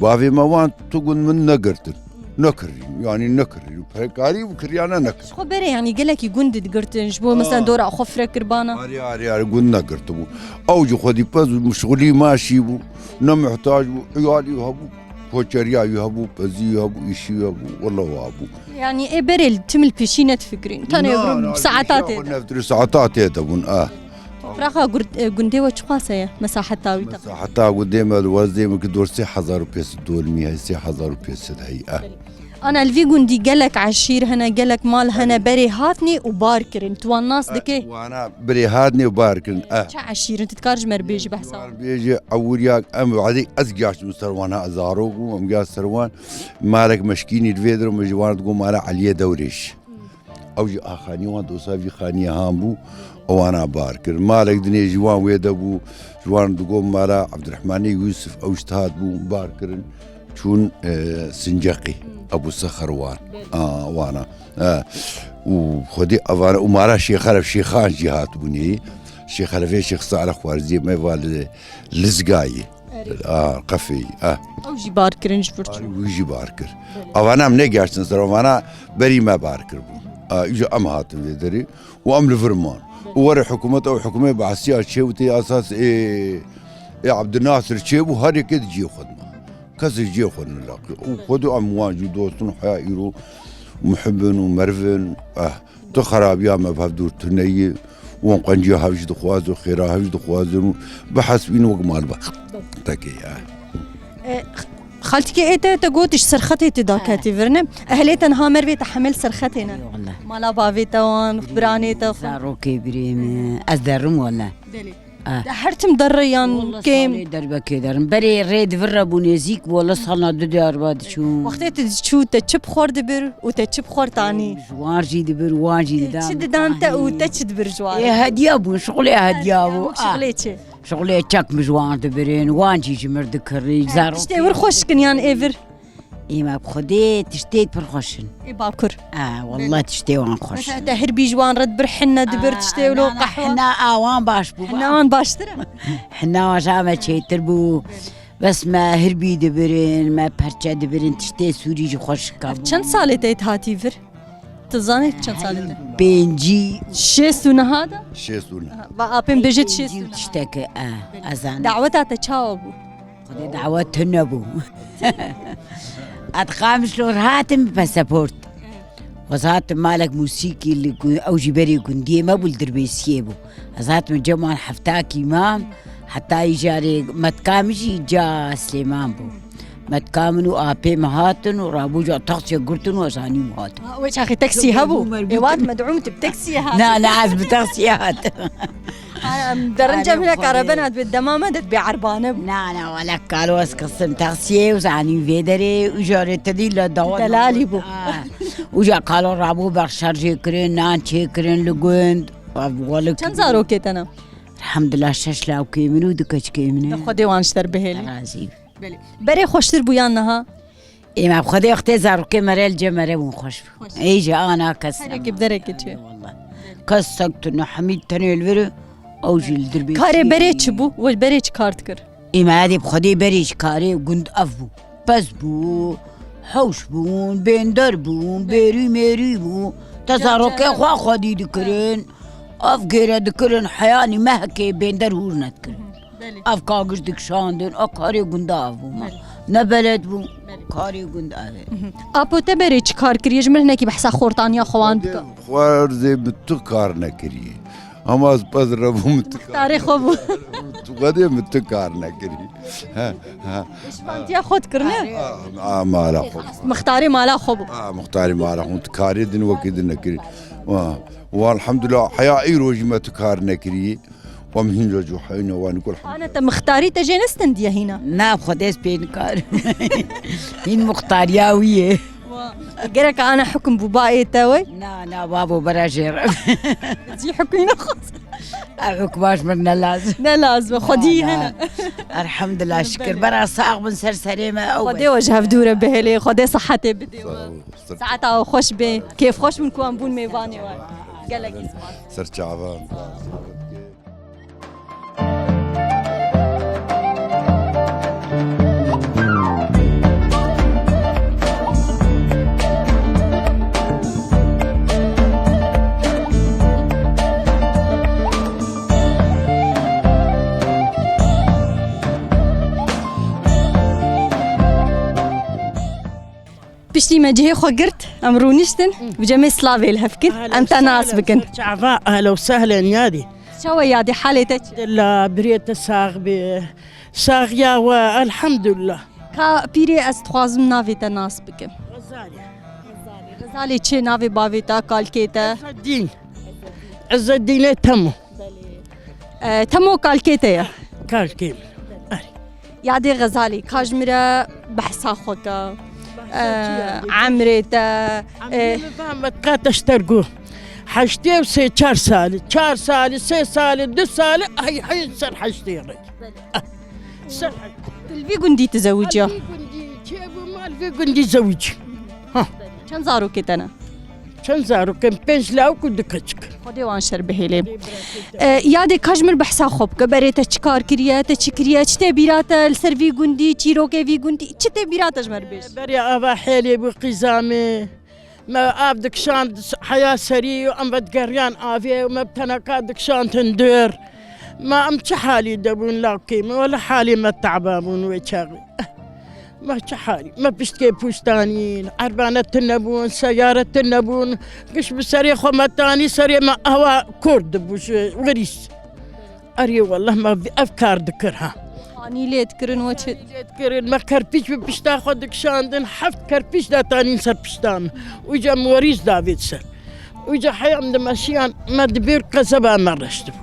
Bavê me wan tu gund min negirtin. Nekirîn, yanî nekirîn. Perekarî û kiryane nekir. Ji xwe berê, yanî gelekî gund digirtin, ji bo mesela Ha. dora xwe firek kirbana. Arê, arê, arê, gund negirtibû. Ew ji xwedî pez û mişxulî maşî bû. Ne muhtac bû, iyalî hebû, koçeriya wî hebû, pezî wî hebû, îşî wî hebû, wele wa bû. Yanî ê berê li tim li pêşî nedifikirîn. Tenê Na, na, saeta tê de. Neftir saeta tê de bûn, ah. Topraxa gur-, e, gundê we çiqas heye? Mesaheta wî teqrîben? Mesaheta gundê me li wezê min ki dor sê hezar û pênc sed dolmî heye, sê hezar û pênc sed heye, eh. Ana li vî gundî gelek eşîr hene, gelek mal hene, berê hatnê û bar kirin. Tu wan nas dikê? Eh, wana berê hatnê û bar kirin, eh. Çi eşîr in? Tu dikar ji me re bêjî behsa wan? Bêjî ewiliya em vadî ez giyaştim ser wana, ez zarok bûm, em giyaş ser wan. Malek meşkînî li vê dir, min ji wan digot mala Eliyê Dewrêş. Ew jî a xanî wan dosa vî xaniyê han bû, ewana bar kir. Malek dinê ji wan wê de bû, ji wan digot mala Ebdurehmanê Yûsif, ew ji tihat bû, bar kirin, çûn, e, Sinceqî, Ebû Sexer wan. A, wana. E, û xwedî evana, û mala Şêxelef, Şêxan jî hatibûnê. Şêxelefê Şêx Salih Xwarziyê me va li Lizgayê. Erê. A, qefeyî, a. Ew jî bar kirin ji vir çû. Wî jî bar kir. Belê. Avana em negeştin ser, avana berî me bar kir bû. A, îja em hatin vê derê û em li vir man. Belê. Û were hikûmet, ew hikûmet Beesiya çê û tê esas ê, ê Abdulnasir çê bû, her yekê di cihê xwe de ma. Kesê cihê xwe nilaqî. Û Xwedê em wan jî dostin heya îro muhib in û meriv in. Eh, tu xerabiya me bi hev dûr tune yî. Wan qenciya hev jî dixwazin, xêra hev jî dixwazin û bihesibîn wek malbatekê ye. E, xaltikê ê te, te got ji serxetê tê daketî vir ne? Ehlê te niha mervê te hemel serxetê ne? Wele. Mala bavê te wan, biranê te xwe. Zarokê birê min. Ez derim wele. Belê. Ah. De her tim derre yan Wele kêm? Salê derbekê derim. Berê rê di vir re bû nêzîk bû, wele salna du diyar ba diçûn. Wextê tu diçû, te çi bi xwe re dibir û te çi bi xwe re tanî? Ji wan jî dibir, wan jî didan. Çi didan te û te çi dibir ji wan? Ê hediya bûn, şixulê hediya bû. Hediya bû, Ah. şixulê çi? Şixulê çek min ji wan dibirin, wan jî ji mir dikirî, zarokê. Tiştê wir xweş kin yan ê vir? Ê me bi Xwedê tiştê pir xweş in. Ê bakur. Ah, wallah tiştê wan xweş. Mesela te hirbî ji wan re dibir, hinne dibir, Ah, tiştê wilo na, na, qehwe. Hinna a wan baş bû. Hinna wan baştir e? Hinna wan ji me çêtir bû. Bes me hirbî dibirin, me perçe dibirin, tiştê sûrî jî xweş kabû. Çend salê te hatî vir? Tu zanî çend salê te? Pêncî. Şêst û neha da? Şêst û neh. Va apên bêje şêst û neh. Tişteke, eh, ez zanim. Daweta te çawa bû? Xwedê dawet tune bû. Ez Qamişlo re hatim bi pasaport. Ez hatim malek musîkî li gu-, ew jî berê gundiyê me bû, li Dirbêsiyê bû. Ez hatim cem wan heftakî mam, heta îcarê metka min jî ca Silêman bû. Metka min û apê min hatin û rabû ca taksiya girtin û ez anîm hatim. Ha, wê çaxê taksî hebû? Ê, wat medûm tu bi taksiyê hatin. Na, na, ez bi taksiyê hatim. Ha, em derinca Arê, hine Xwedê. Karebena dibê dema me de dibê erbane bû. Na, na, wele kalo ez xisim taksiyê û zanî vê derê û jarê te dî la dawa Delalî bû. Ah. Û ja kalo rabû bex şerjê kirin, nan çê kirin li gund. Wele Çend zarokê te ne? Elhamdulillah şeş lawkê min û du keçikê min e. Xwedê wan ji te re bihêlî. Razî. Belê. Berê xweştir bû yan niha? Ê me bi Xwedê wextê zarokê me re li cem me re bûn xweş bû. Xweş. Ê jî ana kes Her yekê nema. Bi derekê çi? Ê, wallah. Kes sek tune hemî tenê li vir e, ew jî li Dirbêsiyê. Karê berê çi bû? We berê çi kar dikir? Ê me edê bi Xwedê berê ji karê gund ev bû. Pez bû, hewş bûn, bênder bûn, bêrî mêrî bû. Te zarokê xwe xwedî dikirin. Ev gêre dikirin, heyanî mehekê bênder hûr nedikirin. Belê. Ev kagir dikişandin, ev karê gunda ev bû me. Belê. Ne beled bû, Belê. Karê gunda ev e. Apo te berê çi kar kiriye? Ji min hinekî behsa xortaniya xwe wan bike. Xwarzê min tu kar nekiriye. Ama ez pez re bû min tu kar Muxtarê xwe bû. Tu xwedê min tu kar nekiriye. Ha, ha. Pişmantiya xwe dikirine? A, a, mala xwe. Muxtarê mala xwe bû. A, muxtarê mala xwe. Tu karê din wekî din nekiriye. Wa, wa, elhamdulillah, heya îro jî me tu kar nekiriye. Wa min hîn re cû heyne, wa nikul Ana te mixtarî te jê nestindiye hîna? Na, Xwedê ez pê nikarim. Hîn muxtariya wî ye. Gerek ana hukm bû ba ê te wey? Na, na, babo bera jê re. Zî hukmî nexwaz. Ev hukma ji min ne lazim. Ne lazim, Xwedî Na, na. Hene. Elhamdulillah, şikir. Bera sax bin ser serê me, ew Xwedê we ji hev dûre bihêlê, Xwedê sihetê bidê we. Sağ ol. Saeta we xweş bê, kêfxweş bûn ku em bûn mêvanê we. Gelekî spas. Ser çavan. Piştî me cihê xwe girt, em rûniştin, bi cemê slavê li hev kin, em te nas bikin. Çava, ehla û sehlen yadî. Çawa yadî, halê te çi? Dila, birê te sax be. Saxiya we, elhamdulillah. Ka pîrê, ez dixwazim navê te nas bikim. Xezalê. Xezalê çi? Navê bavê te, kalkê te? Ezzedîn. Ezzedînê Temo. Belê. E, Temo kalkê te ye? Kalkê min. Erê. Yadê Xezalî, ka ji min re behsa xwe ke. Behsa çi yadê? E, emrê te, Emrê e, min zehmet qate ji te re got. Heştê û sê çar salî, çar salî, sê salî, du salî, ay, hey, ser heştê re. Belê. Ser heştê. Tu li vî gundî tu zewicî? Li vî gundî çêbûm, li vî gundî zewicî. Ha. Çend zarokê te ne? Çend zarokên, pênc lawik û du keçik. Xwedê wan şer bihêlê. E, yadê ka ji min behsa xwe bike, berê te çi kar kiriye, te çi kiriye, çi tê bîra te li ser vî gundî, çîrokê vî gundî, çi tê bîra te ji me re bêj? Berê ava hêlê bû qîzamê. Me av dikişand heya serî û em vedigeriyan avê û me bi teneka dikişandin dûr. Ma em çi halî de bûn lawkê min? Wele halê me teba bûn wê çaxê. Me çi halî? Me piştgê pûştanîn, erbane tune bûn, seyare tune bûn. Giş bi serê xwe me tanî, serê me awa kor dibû ji werîs. Erê wallah me ev kar dikir ha. Hanî lê dikirin we çi? Lê dikirin, me kerpîç bi pişta xwe dikişandin, heft kerpîç datanîn ser pişta min. Û ca min werîs davêt ser. Û ca heya min dimeşiyan, me dibêr qezeba me reştibû.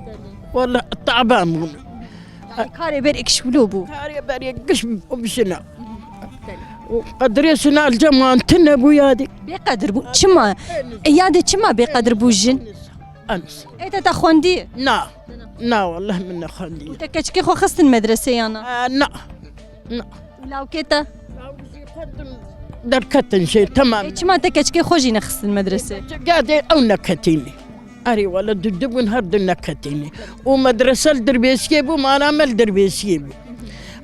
Wallah taban bûn. Karê berê giş wilo bû. Karê berê giş bû bijina. Û qedrê şina li cem wan tune bû yadê. Bêqedir bû. Çima? E, yadê çima bêqedir bû jin? Ens. Ê te te xwendî? Na. Na, wallah min nexwendî. Û te keçikê xwe xistin medresê ya na? E, na. Na. Û lawkê te? Derketin şey, tamam. Ê, çima te keçikê xwe jî nexistin medresê? Gadê ew neketînî. Erê wele didibûn her du neketînî. Û medrese li Dirbêsiyê bû, mala me li Dirbêsiyê bû.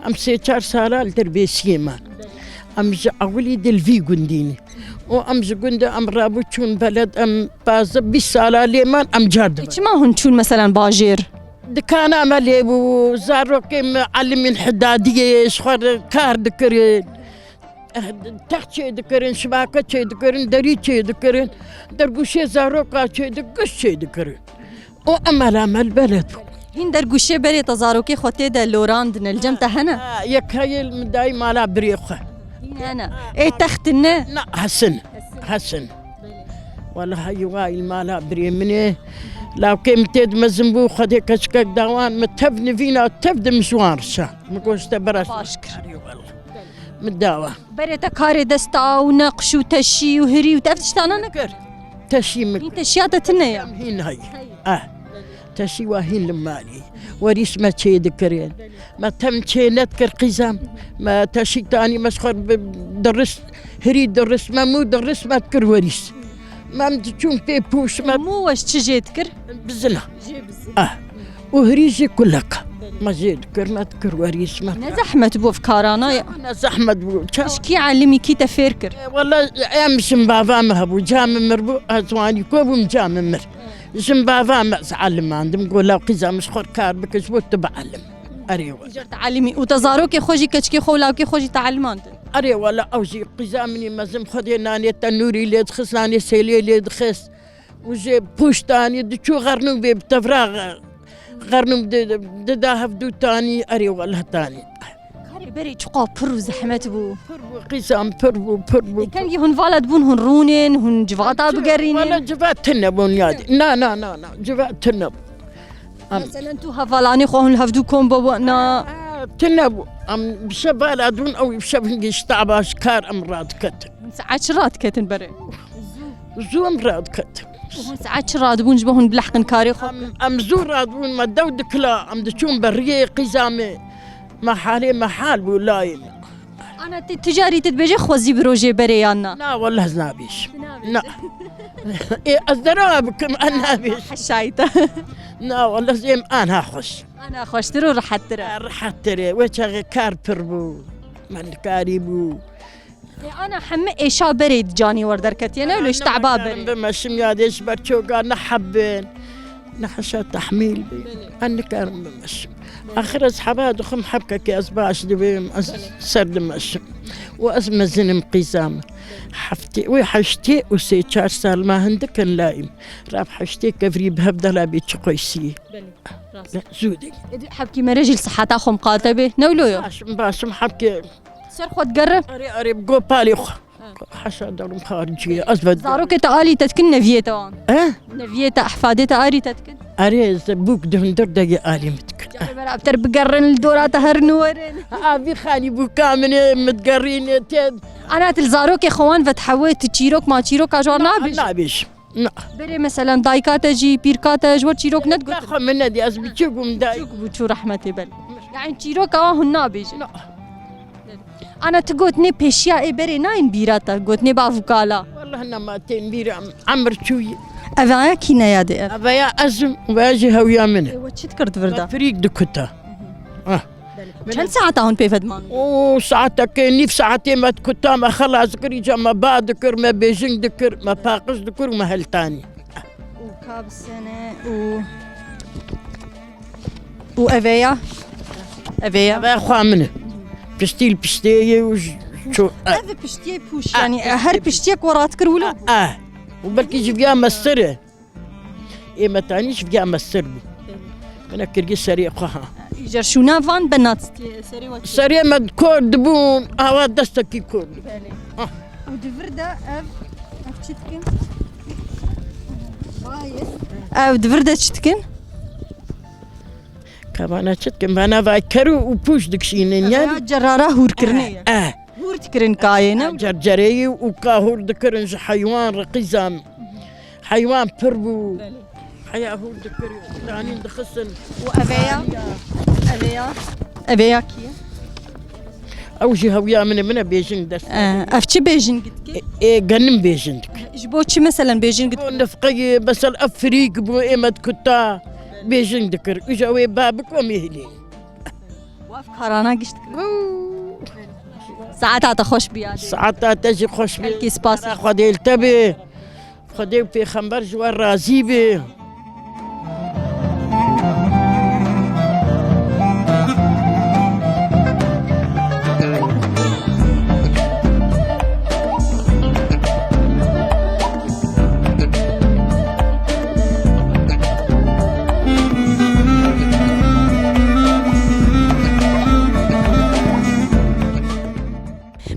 Em sê çar sala li Dirbêsiyê man. Em ji ewilî di li vî gundî ne. Û em ji gundê em rabû çûn beled, em pazdeh bîst sala lê man, em car dibin. Çima hûn çûn meselen bajêr? Dikana me lê bû, zarokê me elimîn hidadiyê ji xwe re kar dikirin. Tex çê dikirin, şibake çê dikirin, derî çê dikirin, dergûşê zaroka çê di-, giş çê dikirin. O emela me li beled bû. Hîn dergûşê berê te zarokê xwe tê de lorandine, li cem te hene? Ha, yek heye li min dayî mala birê xwe. Hîn hene. Ê text ne? Na, hesin. Hesin. Wala heyî wayî li mala birê min ê. Lawkê min tê de mezin bû, Xwedê keçikek dawan min tev nivîna, tev di min ji wan re şa. Min goşte bira. Baş kir. Erê wala. Min dawa. Berê te karê desta û neqş û teşî û hirî û te ev tiştana nekir? Teşî min. Hîn teşiya te tune ya? Hîn hay. Ah. Teşî wa hîn li malî. Werîs me çê dikirin. Me tem çê nedikir qîzam. Me teşî tanî me ji xwe bi dirist, hirî dirist, me mû dirist me dikir werîs. Me em diçûn pê pûş me. Mû we ji çi jê dikir? Bizina. Jê bizin. Ah. Û hirî jî kuleka. Me jê dikir, me dikir werîs me. Ne zehmet bû ev karana ya? Ne zehmet bû. Çawa? Ji kî elimî kî te fêr kir? E, wela em ji bava me hebû. Ca min mir bû, ez wanî ko bûm ca min mir. Ji bava me ez elimandim. Go law qîza min ji xwe kar bike, ji bo tu bielim. Erê we. Îcar te elimî. Û te zarokê xwe jî, keçikê xwe û lawkê xwe jî te elimandin? Erê wela ew jî qîza min î mezin Xwedê nanê tenûrî lê dixist, nanê sêlê lê dixist. Û jê pûştanî diçû xernûbê bi tevra xernûb di-, di-, dida hevdû tanî, erê wela tanî. Karê berê çiqa pir û zehmet bû. Pir bû, qîzan pir bû, pir bû. Ê, kengî hûn vala dibûn, hûn rûnên, hûn civata bigerînin? Wala civat tune bûn yadî. Na, na, na, na. Civat tune bû. Em. Meselen tu hevalanê xwe hûn li hevdû kom bû, na? Ha, tune bû. Em bi şev vala dûn, ew bi şev hingî ji taba ji kar em radiketin. Hûn saet çi radiketin berê? Zû em radiketin. Hûn saet çi radibûn ji bo hûn bilehqin karê xwe? Em, em zû radibûn, me dew dikila, em diçûn beriyê qîza me. Me halê me hal bû layê me. Ana, tu, tu carî tu dibêje xwezî bi rojê berê yan na? Na, wela ez nabêjim. Tu nabêjî? Na. Ê, ez dera bikim, ez nabêjim. Heşayî te. Na, wela ez êm ana xweş. Ana xweştir û rehettir e. Rehettir e. Wê çaxê kar pir bû. Me nikarî bû. Ê, ana hemî êşa berê di canî wer derketiye, ne wilo ji teba berê? Bimeşim ya dê ji ber çoga ne heb bin, ne heşa tehmîl bin. Belê. Ez nikarim bimeşim. Belê. Axir ez heba dixwim hebkekê ez baş dibim, ez ser dimeşim. Û ez mezinim qîza min. Heftê, wê heştê û sê çar sal ma hindik in layim. Rav heştê kevrî bi hev dela bê çi qoysî. Belê, rast. Zû de. Ê, hebkî mere jî li siheta xwe miqate bê. Ne wilo yo? Baş im, baş im hebkê. Ser xwe digerin? Erê, erê, bi gopalê xwe. Ha. Heşa derim xaricî ye. Ez ve Zarokê te alî te dikin, neviyê te wan? He? Neviyê te, ehfadê te alî te dikin? Erê, ez bûk di hundir de yê alî min dikin. Carê beraber bigerin, li dora te herin û werin. Ha, vî xanî bûka min ê, min digerînê tê. Ana, tu li zarokê xwe wan ve dihewê, tu çîrok ma çîroka ji wan nabêjî? Nabêjim. Na. Berê meselen dayika te jî, pîrka te ji we çîrok nedigotin? Xwe min nedî, ez biçûk bûm dayik. Biçûk bû, çû rehmetê, belê. Yani çîroka wan hûn nabêjin? Na. Ana, tu gotinê pêşiya ê berê nayên bîra te, gotinê bav û kala? Wallah nema tên bîra min, emir çûyî. Ev aya kî ne yadê ev? Ev aya ez im, ev aya jî hewiya min e. Ê, we çi dikir di vir de? Me firîk dikuta. Ah. Belê. Çend saeta hûn pê ve diman? O saetekê, nîv saetê me dikuta, me xelas dikir, îca me ba dikir, me bêjing dikir, me paqij dikir û me heltanî. Û ka bi sene û, û eveya? Eveya? Eveya xwa min e. Piştî li piştê ye û j-, ço-, Ev piştiyê pûş, Ah, yanî piştiyê her pûş. Piştiyek we rat kir wilo? Ah, ah. Û belkî ji viya mestir e. Ê metanî ji viya mestir bû. Belê. Min kirgî serê xwe ha. Îcar şûna van benat serê we kir. Serê me kor dibûn, awa destekî kor dibû. Belê. Ah. Û di vir de ev, ev çi dikin? Ev di vir de çi dikin? Ka vana çi dikin? Vana vay kerû û pûş dikişînin, Ev yani. Ya cerara hûrkirinê ye. Eh. Hûr dikirin kayê, ne? Cercereyî û ka hûr dikirin ji heywan re qîzan. Heywan pir bû. Belê. Heya hûr dikirin, danîn dixistin. Û eveya? Eveya? Eveya kî ye? Ew jî hewiya min e, min e bêjin dest. Eh, ev çi bêjin gitki? Ê, ê, genim bêjin dik. Ji bo çi meselen bêjin gitki? Bo nifqeyê, mesel ev firîk bû, ê me dikuta, bêjin dikir. Uja wê ba biko mê hilê. Waf karana gişt kir. Saeta te xweş biya. Saeta te jî xweş bê. Gelkî spas. Xwedê li te bê. Xwedê û pêxember ji we razî bê.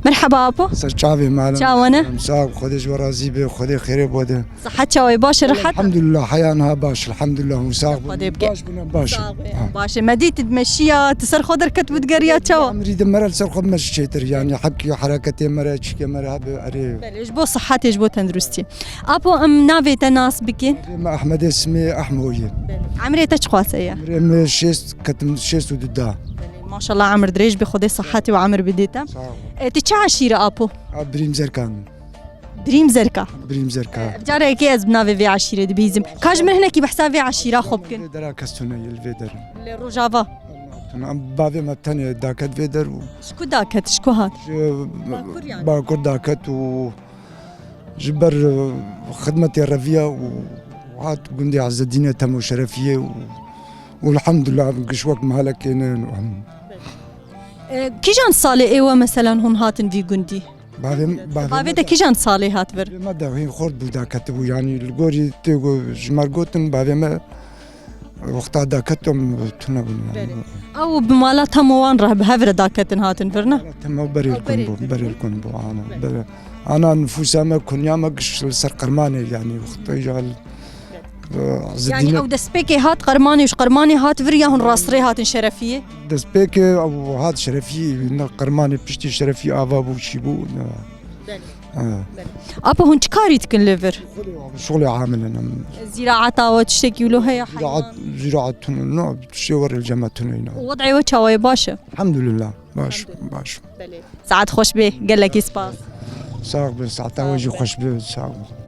Merhaba apo. Ser çavê malum. Çawa ne? Sağ ol, Xwedê ji we razî be, Xwedê xêrê bode. Sihet çawa ye, baş e, rehet? Elhamdülillah, heya niha baş, elhamdülillah, hûn sax bûn. Xwedê bike. Baş bûn, baş. Sağ ol. Ha. Baş e. Me dît, me şiya, tu ser xwe derket bû digeriya çawa? Emrî de mere li ser xwe me ji çêtir, yani hepkî hereketê mere, çîkê mere hebe, erê. Belê, ji bo sihetê, ji bo tenduristî. Apo, em navê te nas bikin? Navê me Ehmedê Simê Ehmoyê. Belê. Emrê te çiqas heye? Emrê me şêst, ketim şêst û du da. Belê, maşallah, emir dirêj be, Xwedê sihetê û emir bidê te. Sağ ol. E, tu çi eşîre apo? A, Birîm Zerkan. Birîm Zerka. Birîm Zerka. E, carekê ez bi navê vê eşîrê dibihîzim. Ka ji min hinekî behsa vê eşîra xwe bikin. Vê dera kes tune ye li vê der. Li Rojava. Tune, bavê me tenê daket vê der û Ji ku daket, ji ku hat? Ji Bakur yani. Bakur daket û ji ber, e, xidmetê reviya û hat gundê Ezzedînê Temo Şerefiyê û, û elhamdulillah giş wek mehalekê ne. E, kîjan salê ê we meselen hûn hatin vî gundî? Bavê, bavê Bavê me te de, kîjan salê hat vir? Bavê me de hîn xort bû daketibû, yanî li gorî tê go-, ji me gotin bavê me wexta daketim tune bûn, yanî. Belê. Ew bi mala Temo wan re bi hev re daketin hatin vir, ne? Temo berê Ew kun berê bû, kun berê bû. Kun bû, ana, Belê. Berê. Ana nifûsa me, kunya me giş li ser Qermanê, yanî wexta jal, e, Yani Zedîne ew destpêkê hat Qermanê û ji Qermanê hat vir ya hûn rastrê hatin Şerefiyê? Destpêkê ew hat Şerefiyê, ne Qermanê piştî Şerefiyê ava bû, çî bû, ne. Belê. Ha. Belê. Apo hûn çi karî dikin li vir? Şuxulê, şuxulê amilin em. Zîraeta we tiştekî wilo heye? Zîraet, heywan? Zîraet tune, no, tiştê were li cem me tune ne. Û wed'ê we çawa ye, baş e? Elhamdülillah, baş, Elhamdülillah. Baş. Belê. Saet xweş bê, gelekî spas. Sax bin, saeta we jî xweş be, sax bin.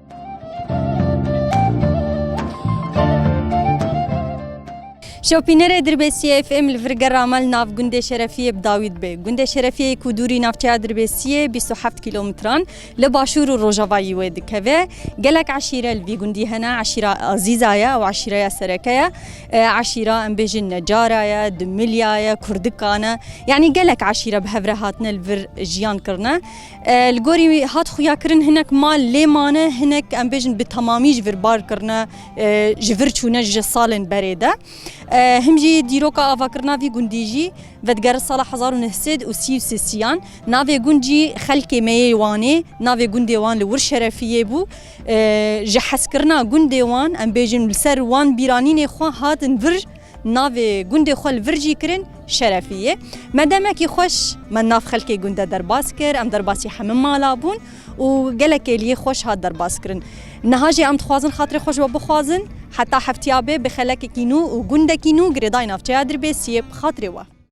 Şopînerê Dirbêsiyê F M li vir gera me li nav gundê Şerefiyê bi dawî dibe. Gundê Şerefiyê ku dûrî navçeya Dirbêsiyê bîst û heft kîlometran li başûr û rojavayî wê dikeve. Gelek eşîre li vî gundî hene, eşîra Azîza ye û eşîreya sereke ye. E, eşîra, em bêjin, Necara ye, Dimilya ye, Kurdikan e. Yanî gelek eşîre bi hev re hatine li vir jiyan kirine. E, li gorî hat xuyakirin hinek mal lê mane, hinek, em bêjin, bi temamî ji vir bar kirine, e, ji vir çûne ji salên berê de. E, him jî dîroka avakirina vî gundî jî vedigere sala hezar û neh sed û sî û sêsiyan. Navê gund jî xelkê me yê Wanê, navê gundê wan li wir Şerefiyê bû. E, ji hezkirina gundê wan, em bêjin, li ser wan bîranînê xwe hatin vir, navê gundê xwe li vir jî kirin Şerefiyê. Me demekî xweş me nav xelkê gund de derbas kir, em derbasî hemî mala bûn û gelek êliyê xweş hat derbas kirin. Niha jî em dixwazin xatirê xwe ji we bixwazin, heta heftiya bê bi xelekekî nû û gundekî nû girêdayî navçeya Dirbêsiyê bi xatirê we.